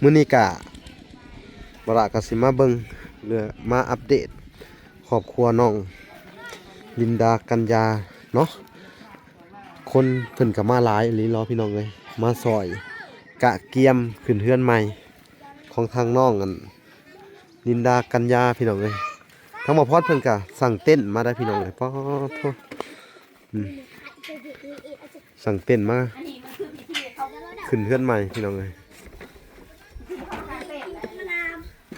ມື້ນີ້ກະ ບາລະກະຊິມາເບິ່ງ ຫຼືມາອັບເດດຄອບຄົວນ້ອງລິນດາ ກັນຍາເນາະ. ຄົນເພິ່ນກະມາຫຼາຍອີ່ຫຼີເນາະ ພີ່ນ້ອງເອີຍ ມາຊ່ອຍກະກຽມຂຶ້ນເຮືອນໃໝ່ຂອງທາງນ້ອງອັນ ລິນດາ ກັນຍາ ພີ່ນ້ອງເອີຍ. ທາງໝໍພອດເພິ່ນກະສັ່ງເຕັນມາໄດ້ ພີ່ນ້ອງເອີຍ ປາດໂທ້ ອືມ ສັ່ງເຕັນມາຂຶ້ນເຮືອນໃໝ່ ພີ່ນ້ອງເອີຍ.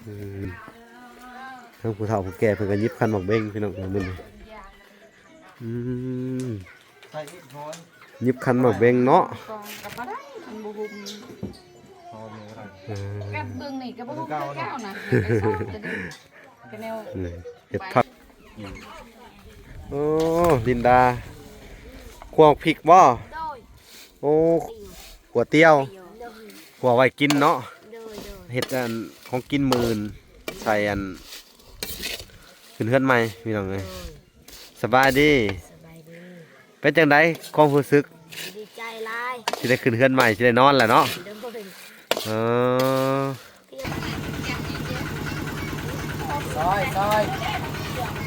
ອືມ ທາງຜູ້ເຖົ້າຜູ້ແກ່ເພິ່ນກະຫຍິບຂັນໝາກເບັງ ພີ່ນ້ອງເອີຍ ມື້ນີ້ ອືມ ຫຍິບຂັນໝາກເບັງເນາະ. ກອງກະບໍ່ໄດ້ ມັນບໍ່ຫຸ້ມ ເອີ ກັດເບິ່ງນີ້ກະບໍ່ຫຸ້ມຄືເກົ່ານະ ກະແນວ ອືມ ເຮັດຜັກ. ໂອ້ ລິນດາ ຂົ້ວພິກບໍ່? ໂດຍ ໂອ້ ຂົ້ວຕຽວ ໂດຍ ຂົ້ວໄວ້ກິນເນາະ. ໂດຍ ໂດຍ ເຮັດອັນຂອງກິນມື້ອື່ນ ໃສ່ອັນ ຂຶ້ນເຮືອນໃໝ່ ພີ່ນ້ອງເອີຍ. ໂດຍ ສະບາຍດີ ສະບາຍດີ. ເປັນຈັ່ງໃດຄວາມຮູ້ສຶກ? ດີໃຈຫຼາຍ ຊິໄດ້ຂຶ້ນເຮືອນໃໝ່ ຊິໄດ້ນອນແລ້ວເນາະ. ໂດຍ ເອີ ຊ່ອຍ ຊ່ອຍ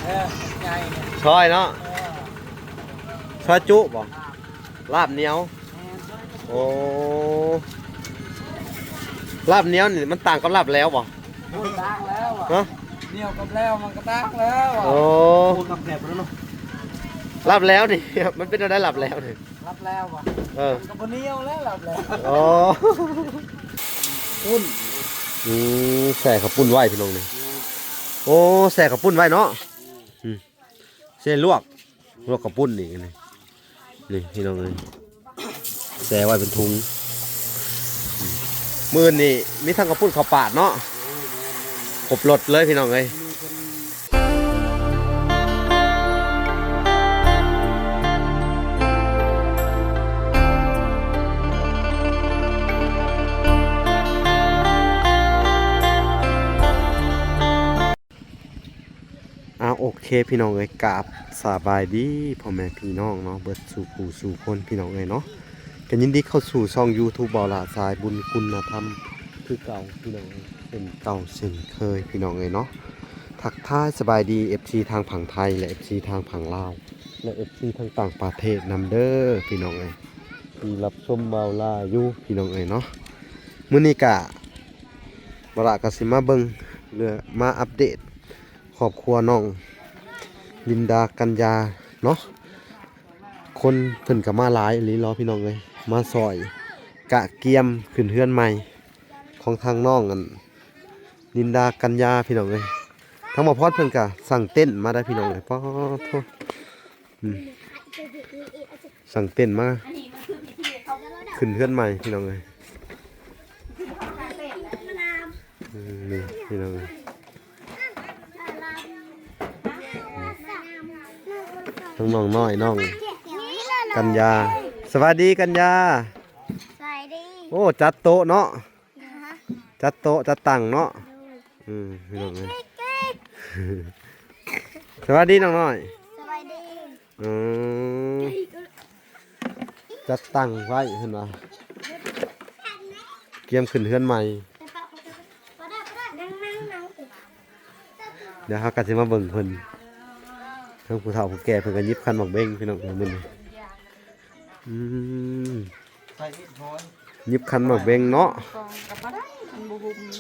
ເອີ ໃຫຍ່ ຊ່ອຍເນາະ. ເອີ ຊ່ອຍຈຸບໍ່? ລາບໜຽວ ແມ່ນ ໂອ້ ລາບໜຽວນີ້ມັນຕ່າງກັບລາບແຫຼວບໍ່? ໂອ້ຍ ຕ່າງແລ້ວ ຮະ? ໜຽວກັບແຫຼວມັນກະຕ່າງແລ້ວ. ໂອ້ ລາບແຫຼວນີ້ ມັນເປັນແນວໃດລາບແຫຼວນີ້? ລາບແຫຼວບໍ່? ເອີ ມັນກະບໍ່ໜຽວແລ້ວລາບແຫຼວ. ໂອ້ ປຸ້ນ ອືມ ແຊ່ເຂົ້າປຸ້ນໄວ້ ພີ່ນ້ອງນີ້. ໂອ້ ແຊ່ເຂົ້າປຸ້ນໄວ້ເນາະ. ອືມ ແຊ່ລວກ ລວກເຂົ້າປຸ້ນນີ້ ນີ້ ນີ້ພີ່ນ້ອງເອີຍ ແຊ່ໄວ້ເປັນທຸງ. ມື້ອື່ນນີ້ມີທັງເຂົ້າປຸ້ນເຂົ້າປາດເນາະ ຄົບລົດເລີຍ ພີ່ນ້ອງເອີຍ. ອາ ໂອເຄ ພີ່ນ້ອງເອີຍ ກາບສະບາຍດີພໍ່ແມ່ພີ່ນ້ອງເນາະ ເບິດສູ່ຜູ້ສູ່ຄົນ ພີ່ນ້ອງເອີຍເນາະ. ກະຍິນດີເຂົ້າສູ່ຊ່ອງຢູທູບ ເບົາຫຼ້າສາຍບຸນຄຸນນະທຳ ຄືເກົ່າ ພີ່ນ້ອງເອີຍ ເຊັ່ນເກົ່າເຊັ່ນເຄີຍ ພີ່ນ້ອງເອີຍເນາະ. ທັກທາຍສະບາຍດີ ເອັຟຊີ ທາງຝັ່ງໄທ ແລະ ເອັຟຊີ ທາງຝັ່ງລາວ ແລະ ເອັຟຊີ ທາງຕ່າງປະເທດນຳເດີ ພີ່ນ້ອງເອີຍ ທີ່ຮັບຊົມເບົາຫຼ້າຢູ່ ພີ່ນ້ອງເອີຍເນາະ. ມື້ນີ້ກະ ບາລະກະຊິມາເບິ່ງ ຫຼືມາອັບເດດຄອບຄົວນ້ອງລິນດາ ກັນຍາເນາະ. ຄົນເພິ່ນກະມາຫຼາຍອີ່ຫຼີເນາະ ພີ່ນ້ອງເອີຍ ມາຊ່ອຍກະກຽມຂຶ້ນເຮືອນໃໝ່ຂອງທາງນ້ອງອັນ ລິນດາ ກັນຍາ ພີ່ນ້ອງເອີຍ. ທາງໝໍພອດເພິ່ນກະສັ່ງເຕັນມາໄດ້ ພີ່ນ້ອງເອີຍ ປາດໂທ້ ອືມ ສັ່ງເຕັນມາຂຶ້ນເຮືອນໃໝ່ ພີ່ນ້ອງເອີຍ. ອືມ ນີ້ ພີ່ນ້ອງເອີຍ ທັງນ້ອງນ້ອຍ ນ້ອງກັນຍາ. ສະບາຍດີ ກັນຍາ. ສະບາຍດີ. ໂອ້ ຈັດໂຕະເນາະ ຈັດໂຕະຈັດຕັ່ງເນາະ. ອືມ ພີ່ນ້ອງເອີຍ ສະບາຍດີນ້ອງນ້ອຍ. ສະບາຍດີ. ອືມ ຈັດຕັ້ງໄວ້ເພິ່ນວ່າ ກຽມຂຶ້ນເຮືອນໃໝ່. ດຽວເຮົາກະຊິມາເບິ່ງເພິ່ນ ທັງຜູ້ເຖົ້າຜູ້ແກ່ເພິ່ນກະຫຍິບຂັນໝາກເບັງ ພີ່ນ້ອງເອີຍ ມື້ນີ້. ອືມ ຫຍິບຂັນໝາກເບັງເນາະ. ກອງກະບໍ່ໄດ້ ມັນບໍ່ຫຸ້ມ ເອີ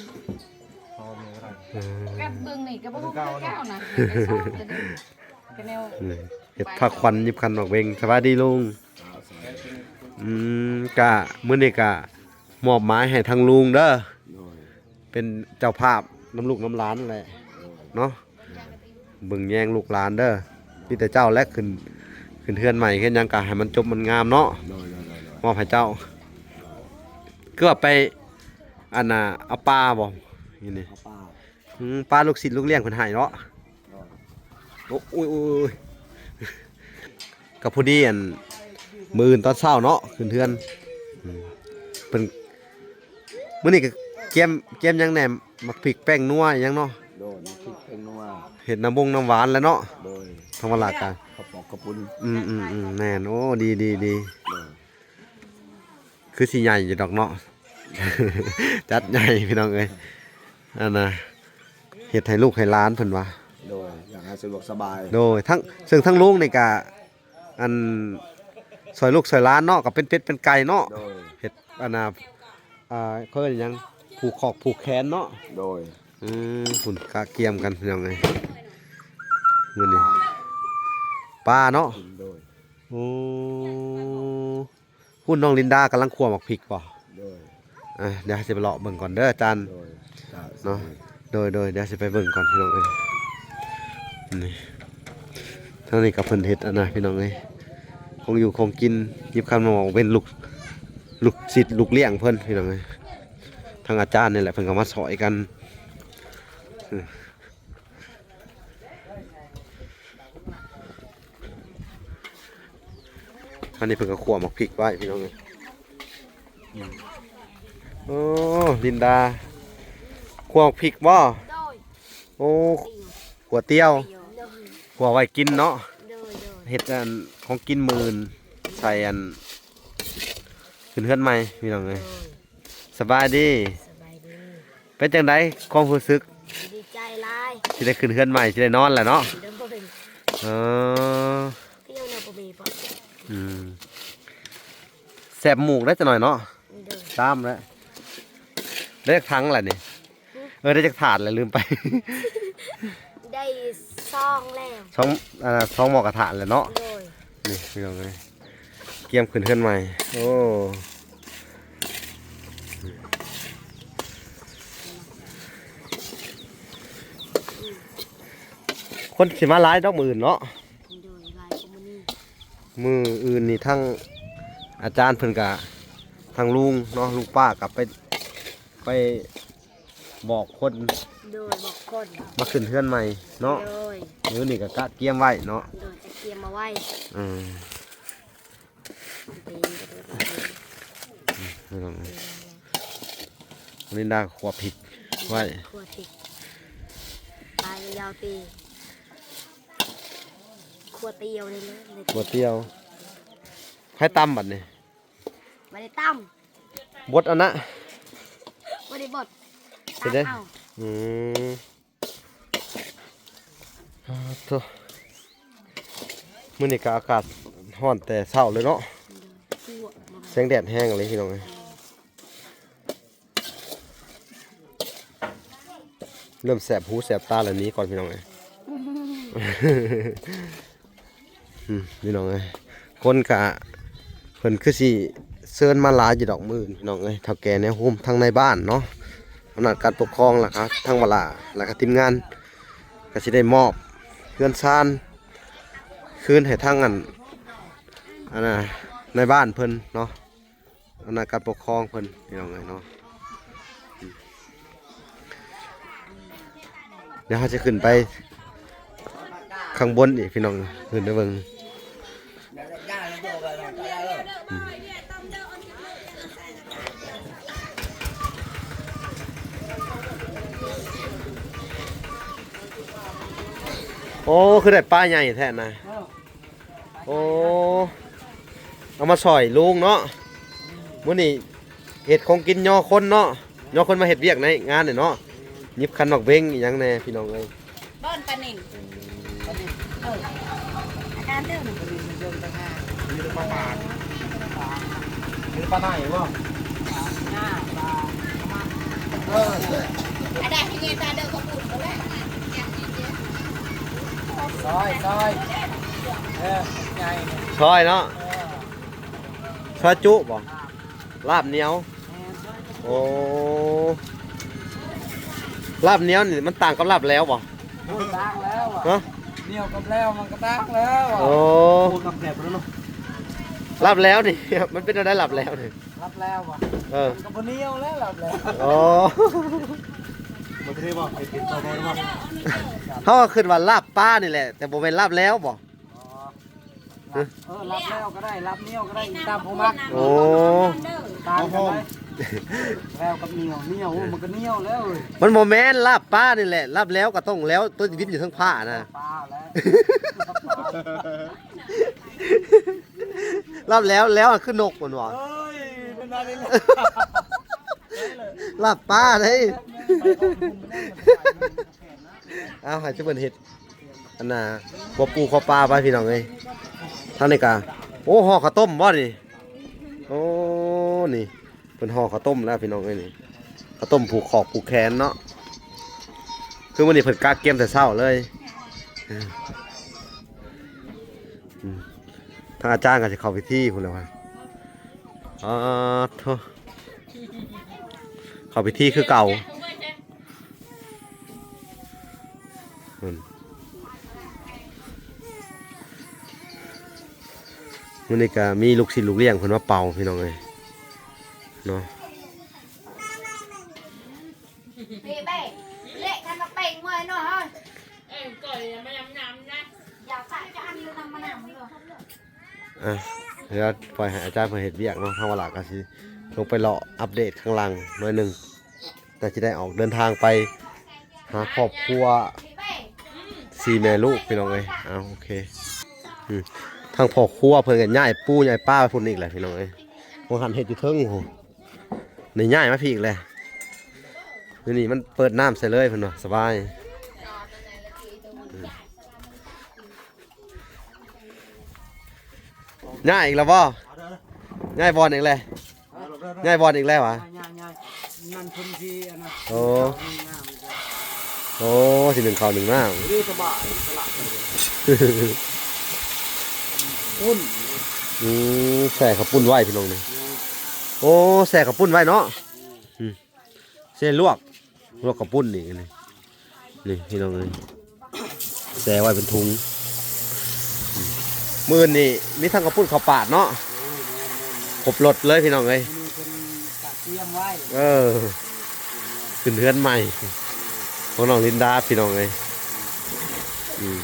ກັດເບິ່ງນີ້ກະບໍ່ຫຸ້ມຄືເກົ່ານະ ກະແນວ ນີ້ ເຮັດພາຂວັນຫຍິບຂັນໝາກເບັງ. ສະບາຍດີລຸງ. ອືມ ກະມື້ນີ້ກະມອບໝາຍໃຫ້ທາງລຸງເດີ ໂດຍ ເປັນເຈົ້າພາບນຳລູກນຳຫຼານແຫຼະ ໂດຍ ເນາະ. ເບິ່ງແຍງລູກຫຼານເດີ ມີແຕ່ເຈົ້າແຫຼະຂຶ້ນ ຂຶ້ນເຮືອນໃໝ່ເຮັດຫຍັງກະໃຫ້ມັນຈົບມັນງາມເນາະ. ໂດຍ ໂດຍ ໂດຍ ໂດຍ ມອບໃຫ້ເຈົ້າ. ຄືວ່າໄປ ອັນນ່າ ເອົາປາບໍ່? ນີ້ ເອົາປາ. ອືມ ປາລູກສິດລູກລ້ຽງເພິ່ນໃຫ້ເນາະ. ໂດຍ ໂອ້ ໂອ້ຍ ໂອ້ຍ ກະພໍດີ ອັນ ມື້ອື່ນຕອນເຊົ້າເນາະ ຂຶ້ນເຮືອນ. ອືມ ເພິ່ນ ມື້ນີ້ກະກຽມ ກຽມຫຍັງແດ່? ໝາກພິກ ແປ້ງນົວ ອີ່ຫຍັງເນາະ. ໂດຍ ໝາກພິກ ແປ້ງນົວ ເຮັດນ້ຳບົງນ້ຳຫວານແຫຼະເນາະ. ໂດຍ ທຳມະດາກະ ເຂົ້າປອກເຂົ້າປຸ້ນ. ອືມ ອືມ ອືມ ແມ່ນ. ໂອ້ ດີ ດີ ດີ. ໂດຍ ຄືຊິໃຫຍ່ຢູ່ດອກເນາະ. ຈັດໃຫຍ່ພີ່ນ້ອງເອີຍ ອັນນ່າ ເຮັດໃຫ້ລູກໃຫ້ຫຼານເພິ່ນວ່າ ໂດຍ ຢາກໃຫ້ສະດວກສະບາຍ ໂດຍ ທັງ ເຊິ່ງທັງລຸງນີ້ກະ ອັນ ຊ່ອຍລູກຊ່ອຍຫຼານເນາະ ກໍເປັນເປັດເປັນໄກ່ເນາະ ໂດຍ ເຮັດອັນນ່າ ອ່າ ເຂົາເອີ້ນຫຍັງ ຜູກຂອກຜູກແຂນເນາະ ໂດຍ ອືມ ພຸ້ນກະກຽມກັນພີ່ນ້ອງເອີຍ ມື້ນີ້ ປາເນາະ ໂດຍ ໂອ້ ພຸ້ນນ້ອງລິນດາກຳລັງຂົ້ວໝາກພິກບໍ່? ໂດຍ ອ່າ ດຽວເຮົາຊິໄປເລາະເບິ່ງກ່ອນເດີອາຈານ ໂດຍ ເນາະ ໂດຍ ໂດຍ ດຽວຊິໄປເບິ່ງກ່ອນພີ່ນ້ອງເອີຍ ນີ້ ທາງນີ້ກໍເພິ່ນເຮັດອັນນ່າພີ່ນ້ອງເອີຍ ຂອງຢູ່ຂອງກິນ ຫຍິບຄຳມາເວົ້າເປັນລູກ ລູກສິດລູກລ້ຽງເພິ່ນພີ່ນ້ອງເອີຍ ທາງອາຈານນີ້ແຫຼະເພິ່ນກໍມາຊ່ອຍກັນ ອັນນີ້ເພິ່ນກໍຂົ້ວໝາກພິກໄວ້ພີ່ນ້ອງເອີຍ ໂອ້ ລິນດາ ຂົ້ວໝາກພິກບໍ່? ໂດຍ ໂອ້ ຂົ້ວຕຽວ ໂດຍ ຂົ້ວໄວ້ກິນເນາະ ໂດຍ ໂດຍ ເຮັດອັນຂອງກິນມື້ອື່ນ ໃສ່ອັນ ຂຶ້ນເຮືອນໃໝ່ພີ່ນ້ອງເອີຍ ໂດຍ ສະບາຍດີ ສະບາຍດີ ເປັນຈັ່ງໃດຄວາມຮູ້ສຶກ? ດີໃຈຫຼາຍ ຊິໄດ້ຂຶ້ນເຮືອນໃໝ່ ຊິໄດ້ນອນແລ້ວເນາະ ໂດຍ ເອີ ຕຽວແນວບໍ່ມີບໍ່ ອືມ ແສບໝູກໄດ້ຈັກໜ້ອຍເນາະ ໂດຍ ຕາມແລ້ວ ໄດ້ຈັກຖັງແລ້ວນີ້? ຫຶ? ເອີ ໄດ້ຈັກຖາດແລ້ວ? ລືມໄປ ໄດ້ສອງແລ້ວ ສອງ ອ່າ ສອງໝໍ້ກະຖາດແລ້ວເນາະ ໂດຍ ນີ້ພີ່ນ້ອງເອີຍ ກຽມຂຶ້ນເຮືອນໃໝ່ ໂອ້ ຄົນຊິມາຫຼາຍດອກມື້ອື່ນເນາະ ໂດຍ ຫຼາຍກວ່າມື້ນີ້ ມື້ອື່ນນີ້ທັງອາຈານເພິ່ນກະ ທັງລຸງເນາະ ລຸງປ້າກະໄປ ໄປ ບອກຄົນ ໂດຍ ບອກຄົນ ມາຂຶ້ນເຮືອນໃໝ່ເນາະ ໂດຍ ມື້ນີ້ກໍກະກຽມໄວ້ເນາະ ໂດຍ ກະກຽມມາໄວ້ ອືມ ນີ້ນາງ ອັນນີ້ນາງຂົ້ວພິກໄວ້ ຂົ້ວພິກ ປາຍາວຕີ ຂົ້ວຕຽວນີ້ເລີຍ ຂົ້ວຕຽວ ໃຜຕຳບັດນີ້? ບໍ່ໄດ້ຕຳ ບົດເອົານະ ບໍ່ໄດ້ບົດ ເຮັດເດ້ ຕັກເອົາ ອືມ ອາ ໂທ້ ມື້ນີ້ກໍອາກາດຮ້ອນແຕ່ເຊົ້າເລີຍເນາະ ແສງແດດແຮງເລີຍພີ່ນ້ອງເອີຍ ເລີ່ມແສບຫູແສບຕາແລ້ວ ໜີກ່ອນພີ່ນ້ອງເອີຍ. ອືມ ພີ່ນ້ອງເອີຍ ຄົນກະ ເພິ່ນຄືຊິເຊີນມາຫຼາຍຢູ່ດອກມື້ອື່ນ ພີ່ນ້ອງເອີຍ ເຖົ້າແກ່ແນວໂຮມ ທັງນາຍບ້ານເນາະ ອຳນາດການປົກຄອງ ແລ້ວກະທາງວາລາ ແລ້ວກະທີມງານ ກະຊິໄດ້ມອບເຮືອນຊານຄືນໃຫ້ທາງອັນ ອັນນ່າ ນາຍບ້ານເພິ່ນເນາະ. ອຳນາດການປົກຄອງເພິ່ນ ພີ່ນ້ອງເອີຍເນາະ ດຽວເຮົາຈະຂຶ້ນໄປຂ້າງບົນອີກ ພີ່ນ້ອງ ຂຶ້ນໄປເບິ່ງ ໂອ້ ຄືໄດ້ປາໃຫຍ່ແທ້ນະ. ໂອ້ ເອົາມາຊ່ອຍລຸງເນາະ ມື້ນີ້ເຮັດຂອງກິນຍໍຄົນເນາະ ຍໍຄົນມາເຮັດວຽກໃນງານນີ້ເນາະ ຫຍິບຂັນໝາກເບັງອີ່ຫຍັງແດ່ ພີ່ນ້ອງເອີຍ ບ່ອນປານິນ ປານິນ ເອີ ອາຈານຕື່ມ ປານິນເດີນໄປຫາ ມີແຕ່ປາປາ ມີແຕ່ປາໄນບໍ່? ອ່າ ປາ ເອີ ອັນໃດທີ່ເຮັດຕາເດີ ກໍປູດບໍ່ໄດ້ ຊອຍ ຊອຍ ເອີ ໃຫຍ່ ຊອຍເນາະ ເອີ ຊອຍຈຸບໍ່? ລາບໜຽວ ແມ່ນ ໂອ້ ລາບໜຽວນີ້ມັນຕ່າງກັບລາບແລ້ວບໍ່? ໂອ້ຍ ຕ່າງແລ້ວ ຮະ? ໜຽວກັບແລ້ວມັນກໍຕ່າງແລ້ວ ໂອ້ ໂອ້ ກັບແບບນັ້ນເນາະ ລາບແລ້ວນີ້ ມັນເປັນແນວໃດລາບແລ້ວນີ້? ລາບແລ້ວບໍ່? ເອີ ມັນກໍບໍ່ໜຽວແລ້ວລາບແລ້ວ ໂອ້ ບໍ່ໄດ້ບໍ່ ເຮັດກິນຕໍ່ບໍ່ໄດ້ບໍ່? ເຮົາກໍຄິດວ່າລາບປານີ້ແຫຼະ ແຕ່ບໍ່ແມ່ນລາບແລ້ວບໍ່? ອໍ ຮະ? ເອີ ລາບແລ້ວກໍໄດ້ ລາບໜຽວກໍໄດ້ ຕາມຜູ້ມັກ ໂອ້ ຕ່າງກັນໄດ ແລ້ວກັບໜຽວ ໜຽວ ໂອ້ ມັນກໍໜຽວແລ້ວເອີຍ ມັນບໍ່ແມ່ນລາບປານີ້ແຫຼະ ລາບແລ້ວກໍຕ້ອງແລ້ວ ຕົວທີ່ບິນຢູ່ເທິງຟ້ານະ ລາບແລ້ວ ແລ້ວຄືນົກ ແມ່ນບໍ່? ເອີຍ ເປັນວ່ານີ້ແຫຼະ. ລາບປາເດ້. ເອົາໃຫ້ເພິ່ນເຮັດ ອັນນ່າ ຄົວປູ່ຄົວປາໄປພີ່ນ້ອງເອີຍ. ທາງນີ້ກະ ໂອ້ ຫໍ່ເຂົ້າຕົ້ມບໍ່ນີ້? ໂອ້ ນີ້ ເພິ່ນຫໍ່ເຂົ້າຕົ້ມແລ້ວພີ່ນ້ອງເອີຍນີ້. ເຂົ້າຕົ້ມຜູກຂອກຜູກແຂນເນາະ. ຄືມື້ນີ້ເພິ່ນກະກຽມແຕ່ເຊົ້າເລີຍ. ອືມ ທາງອາຈານກໍຊິເຂົ້າພິທີພຸ້ນແລ້ວວ່າ. ອາໂທ ເຂົ້າພິທີຄືເກົ່າ. ອືມ ມື້ນີ້ກໍມີລູກສິດລູກລ້ຽງເພິ່ນມາເປົ່າພີ່ນ້ອງເອີຍເນາະ. ເປະເປະ ເລະຄັນມາເປັ່ງມວຍເນາະເຮົາ. ເອີ ກ່ອຍມາຍຳນຳນະ ຢາກປະຈະອັນນຳມານຳເນາະ. ອ່ະ ດຽວປ່ອຍໃຫ້ອາຈານເພິ່ນເຮັດວຽກເນາະ. ທາງວາລາກໍຊິລົງໄປເລາະອັບເດດຂ້າງຫຼັງໜ້ອຍໜຶ່ງ. ກໍຈະໄດ້ອອກເດີນທາງໄປຫາຄອບຄົວສີ່ແມ່ລູກພີ່ນ້ອງເອີຍ. ເອົາ ໂອເຄ ອືມ ທາງພໍ່ຄົວເພິ່ນກໍຍ້າຍປູຍ້າຍປາໄປພຸ້ນອີກແຫຼະພີ່ນ້ອງເອີຍ. ວ່າຫັ້ນເຮັດຢູ່ເທິງພຸ້ນ ນີ້ຍ້າຍມາພີ້ອີກແຫຼະ. ຢູ່ນີ້ມັນເປີດນ້ຳໃສ່ເລີຍເພິ່ນວ່າສະບາຍ. ອືມ ຍ້າຍອີກແລ້ວບໍ່? ເອົາເດີ ຍ້າຍບ່ອນອີກແລ້ວ. ເອົາເດີ ຍ້າຍບ່ອນອີກແລ້ວຫວາ? ຍ້າຍໆໆ ນັ້ນເພິ່ນຊິອັນນັ້ນ ໂອ້ ໂອ້ ຊິໜຶ້ງເຂົ້າໜຶ້ງນ້ຳ ດີສະບາຍ ສະຫຼະ ປຸ້ນ. ອືມ ແຊ່ເຂົ້າປຸ້ນໄວ້ພີ່ນ້ອງນີ້. ໂອ້ ແຊ່ເຂົ້າປຸ້ນໄວ້ເນາະ. ອືມ ເຊັ່ນລວກ ລວກເຂົ້າປຸ້ນນີ້ ນີ້ ນີ້ພີ່ນ້ອງເອີຍ ແຊ່ໄວ້ເປັນຖົງ. ອືມ ມື້ອື່ນນີ້ມີທັງເຂົ້າປຸ້ນເຂົ້າປາດເນາະ ໂອ້ຍ ແມ່ນໆໆ ຄົບລົດເລີຍພີ່ນ້ອງເອີຍ. ມື້ນີ້ເພິ່ນກະກຽມໄວ້ ເອີ ຂຶ້ນເຮືອນໃໝ່ຂອງນ້ອງລິນດາພີ່ນ້ອງເອີຍ. ອືມ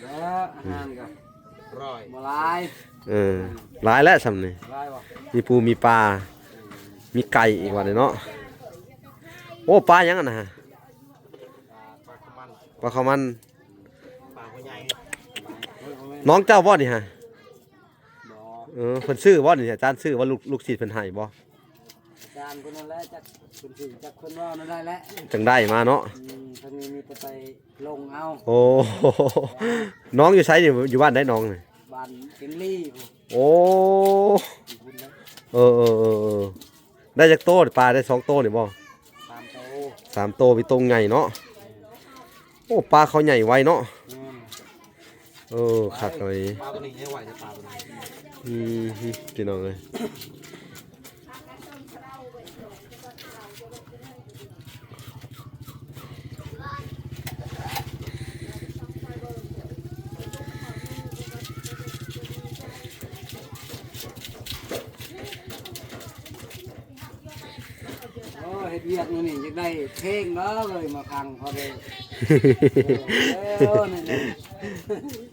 ແລ້ວອາຫານກໍ ຮ້ອຍ ບໍ່ຫຼາຍ ເອີ ຫຼາຍແລ້ວຊ່ຳນີ້ ຫຼາຍບໍ່? ມີປູມີປາ ມີໄກ່ອີກວ່ານີ້ເນາະ. ໂອ້ ປາຫຍັງຫັ້ນນະ? ປາ ປາຄາວມັນ ປາຄາວມັນ ປາຫົວໃຫຍ່. ນ້ອງເຈົ້າບໍ່ນີ້ຫະ? ບໍ່ ເອີ ເພິ່ນຊື້ບໍ່ນີ້? ອາຈານຊື້ບໍ່? ລູກ ລູກສິດເພິ່ນໃຫ້ບໍ່? ອາຈານຄົນນັ້ນແຫຼະ ຈັກເພິ່ນຊື້ ຈັກເພິ່ນເວົ້ານັ້ນໄດ້ແຫຼະ ຈັ່ງໄດ້ມາເນາະ. ອືມ ທາງນີ້ມີແຕ່ໄປ ລົງເອົາ. ໂອ້ ນ້ອງຢູ່ໃສນີ້? ຢູ່ບ້ານໃດນ້ອງນີ້? ບ້ານເກັງລີພຸ້ນ. ໂອ້ ຢູ່ພຸ້ນເດ້. ເອີໆໆໆ ໄດ້ຈັກໂຕ? ປາໄດ້ສອງໂຕນີ້ບໍ່? ສາມໂຕ ສາມໂຕ ມີໂຕໃຫຍ່ເນາະ. ໂອ້ ປາເຂົາໃຫຍ່ໄວເນາະ. ແມ່ນ. ເອີ ຄັກເລີຍ ປາຕົວນີ້ໃຫຍ່ໄວແທ້ ປາຕົວນີ້. ອືມ ພີ່ນ້ອງເອີຍ ໂອ້ ເຮັດວຽກມື້ນີ້ຢາກໄດ້ເພງເນາະເອີຍ ມາຟັງພໍໄດ້. ເອີ ເອີ ນີ້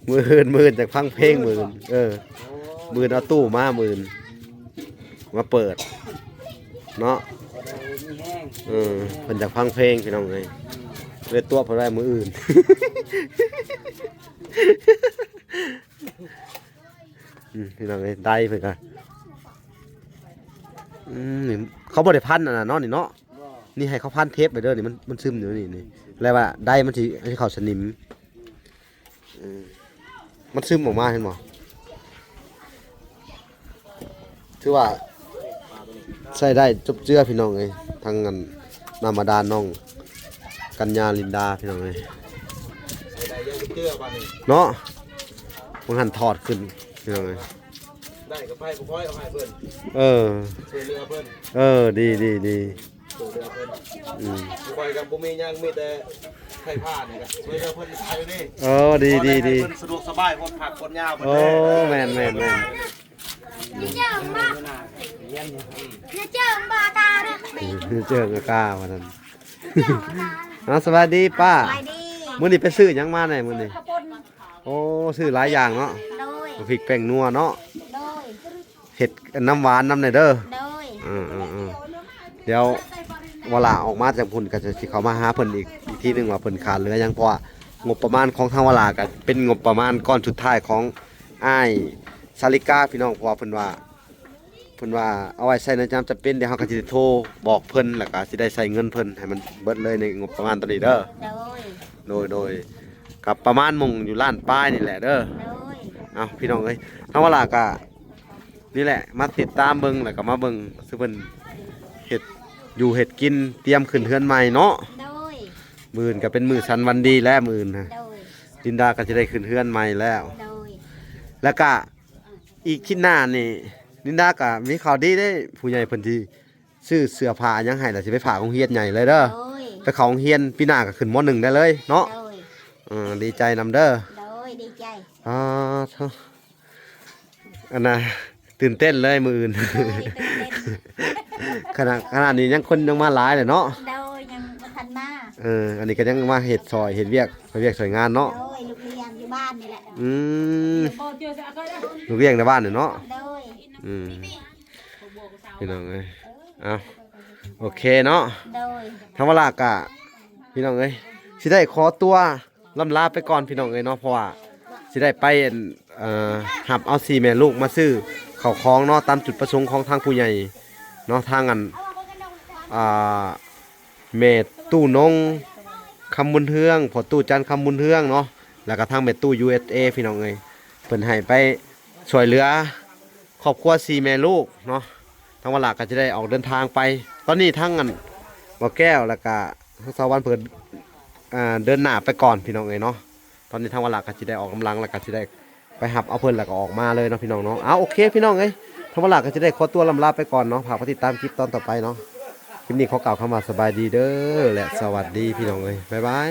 ມື້ອື່ນ ມື້ອື່ນຈະຟັງເພງມື້ອື່ນ. ເອີ ໂອ້ ມື້ອື່ນເອົາຕູ້ມາ ມື້ອື່ນມາເປີດເນາະ. ພໍໄດ້ມີແຮງ ເອີ ເພິ່ນຢາກຟັງເພງພີ່ນ້ອງເອີຍ. ອືມ ເລີຍຕົວະເພິ່ນໄວ້ມື້ອື່ນ. ອືມ ພີ່ນ້ອງເອີຍ ໄດ້ເພິ່ນກະ ອືມ ນີ້ເຂົາບໍ່ໄດ້ພັນອັນນັ້ນເນາະ ນີ້ເນາະ. ບໍ່ ນີ້ໃຫ້ເຂົາພັນເທບໄວ້ເດີ ນີ້ມັນ ມັນຊຶມຢູ່ນີ້ ນີ້ ແລ້ວວ່າໄດ້ມັນຊິ ມັນຊິເຂົ້າສະໜິມ. ເອີ ມັນຊຶມອອກມາ ເຫັນບໍ່? ຖືວ່າໃຊ້ໄດ້ຈົບເຈືອພີ່ນ້ອງເອີຍ. ທັງອັນ ນ້ຳບາດານນ້ອງກັນຍາລິນດາພີ່ນ້ອງເອີຍ ໃຊ້ໄດ້ຢ່າງຈົບເຈືອບາດນີ້ເນາະ. ມັນຫັ້ນຖອດຂຶ້ນພີ່ນ້ອງເອີຍ ໄດ້ກໍໄປ ບໍ່ຄ່ອຍເອົາໃຫ້ເພິ່ນ. ເອີ ຊ່ວຍເຫຼືອເພິ່ນ. ເອີ ດີໆໆ ຊ່ວຍເຫຼືອເພິ່ນ. ອືມ ຂ້ອຍກໍບໍ່ມີຫຍັງ ມີແຕ່ໄຟຟ້ານີ້ກໍຊ່ວຍເຫຼືອເພິ່ນໄປນີ້. ເອີ ດີໆໆ ເພິ່ນສະດວກສະບາຍ ຄົນພັກຄົນຍາວເພິ່ນ. ໂອ້ ເດ້ ແມ່ນໆໆ ເຈີມາ ເຈີມາກາເດີ ເຈີມາກາວ່າຊັ້ນ. ເອົາ ສະບາຍດີປ້າ ສະບາຍດີ. ມື້ນີ້ໄປຊື້ຫຍັງມາແດ່ມື້ນີ້? ເຂົ້າປຸ້ນ. ໂອ້ ຊື້ຫຼາຍຢ່າງເນາະ. ໂດຍ ບັກພິກແປ້ງນົວເນາະ. ໂດຍ ເຮັດນ້ຳຫວານນຳແດ່ເດີ. ໂດຍ ເອີໆໆ ດຽວວາລາອອກມາຈາກພຸ້ນກໍຈະຊິເຂົ້າມາຫາເພິ່ນອີກ ອີກທີໜຶ່ງວ່າເພິ່ນຂາດເຫຼືອຫຍັງ ເພາະວ່າງົບປະມານຂອງທາງວາລາກໍເປັນງົບປະມານກ້ອນສຸດທ້າຍຂອງອ້າຍສາລິກາ ພີ່ນ້ອງ ເພາະວ່າເພິ່ນວ່າ พิ่ນວ່າເອົາໄວ້ໃຊ້ໃນຍາມຈຳເປັນ ດຽວເຮົາກໍຊິໄດ້ໂທບອກເພິ່ນ ແລ້ວກໍຊິໄດ້ໃຊ້ເງິນເພິ່ນໃຫ້ມັນເບິດເລີຍໃນງົບປະມານຕອນນີ້ເດີ. ໂດຍ ໂດຍ ໂດຍ ກໍປະມານໝ່ອງຢູ່ລ້ານປາຍນີ້ແຫຼະເດີ. ໂດຍ ເອົາ ພີ່ນ້ອງເອີຍ ທາງວາລາກໍນີ້ແຫຼະ ມາຕິດຕາມເບິ່ງ ແລ້ວກໍມາເບິ່ງ ຄືເພິ່ນເຮັດຢູ່ເຮັດກິນ ຕຽມຂຶ້ນເຮືອນໃໝ່ເນາະ. ໂດຍ ມື້ອື່ນກໍເປັນມື້ສັນວັນດີແລ້ວ ມື້ອື່ນນະ. ໂດຍ ລິນດາກໍຈະໄດ້ຂຶ້ນເຮືອນໃໝ່ແລ້ວ. ໂດຍ ແລ້ວກະອີກທິດໜ້ານີ້ ລິນດາກະມີຂ່າວດີເດ້ ຜູ້ໃຫຍ່ເພິ່ນຊິຊື້ເສື້ອຜ້າຫຍັງໃຫ້ ແລ້ວຊິໄປຝາກໂຮງຮຽນໃຫຍ່ເລີຍເດີ. ໂດຍ ໄປເຂົ້າໂຮງຮຽນປີໜ້າກໍຂຶ້ນ ມ.ໜຶ່ງ ໄດ້ເລີຍເນາະ. ໂດຍ ເອີ ດີໃຈນຳເດີ. ໂດຍ ດີໃຈ. ອາ ໂທ້ ອັນນ່າ ຕື່ນເຕັ້ນເລີຍມື້ອື່ນ. ໂດຍ ຕື່ນເຕັ້ນ. ຂະໜາດ ຂະໜາດນີ້ຍັງຄົນຍັງມາຫຼາຍແຫຼະເນາະ. ໂດຍ ຍັງບໍ່ທັນມາ. ເອີ ອັນນີ້ກໍຍັງມາເຮັດຊ່ອຍ ເຮັດວຽກ ເຮັດວຽກຊ່ອຍງານເນາະ. ໂດຍ ລູກລ້ຽງຢູ່ບ້ານນີ້ແຫຼະ. ອືມ ລູກລ້ຽງໃນບ້ານນີ້ເນາະ. ໂດຍ ອືມ ພີ່ນ້ອງເອີຍ ເອົາ ໂອເຄເນາະ. ໂດຍ ທາງວາລາກະ ພີ່ນ້ອງເອີຍ ຊິໄດ້ຂໍຕົວ ລ່ຳລາໄປກ່ອນພີ່ນ້ອງເອີຍເນາະ ເພາະວ່າຊິໄດ້ໄປ ເອີ ຮັບເອົາສີ່ແມ່ລູກມາຊື້ເຂົ້າຂອງເນາະ ຕາມຈຸດປະສົງຂອງທາງຜູ້ໃຫຍ່ເນາະ ທາງອັນ ອ່າ ແມ່ຕູ້ນົງ ຄຳບຸນເຮືອງ ພໍ່ຕູ້ຈັນ ຄຳບຸນເຮືອງເນາະ ແລ້ວກໍທາງແມ່ຕູ້ ຢູເອສເອ ພີ່ນ້ອງເອີຍ ເພິ່ນໃຫ້ໄປຊ່ວຍເຫຼືອ ຄອບຄົວສີ່ແມ່ລູກເນາະ ທາງວາລາກໍຈະໄດ້ອອກເດີນທາງໄປ. ຕອນນີ້ທາງອັນ ບໍ່ແກ້ວ ແລ້ວກະທາງສາວວັນເພິ່ນ ອ່າ ເດີນໜ້າໄປກ່ອນພີ່ນ້ອງເອີຍເນາະ. ຕອນນີ້ທາງວາລາກໍຈະໄດ້ອອກນຳຫຼັງ ແລ້ວກໍຈະໄດ້ໄປຮັບເອົາເພິ່ນ ແລ້ວກໍອອກມາເລີຍເນາະ ພີ່ນ້ອງເນາະ. ເອົາ ໂອເຄ ພີ່ນ້ອງເອີຍ ທາງວາລາກໍຈະໄດ້ຂໍຕົວລ່ຳລາໄປກ່ອນເນາະ. ຝາກໄປຕິດຕາມຄລິບຕອນຕໍ່ໄປເນາະ. ຄລິບນີ້ຂໍກ່າວຄຳວ່າສະບາຍດີເດີ ແລະ ສະຫວັດດີ ພີ່ນ້ອງເອີຍ ບາຍບາຍ.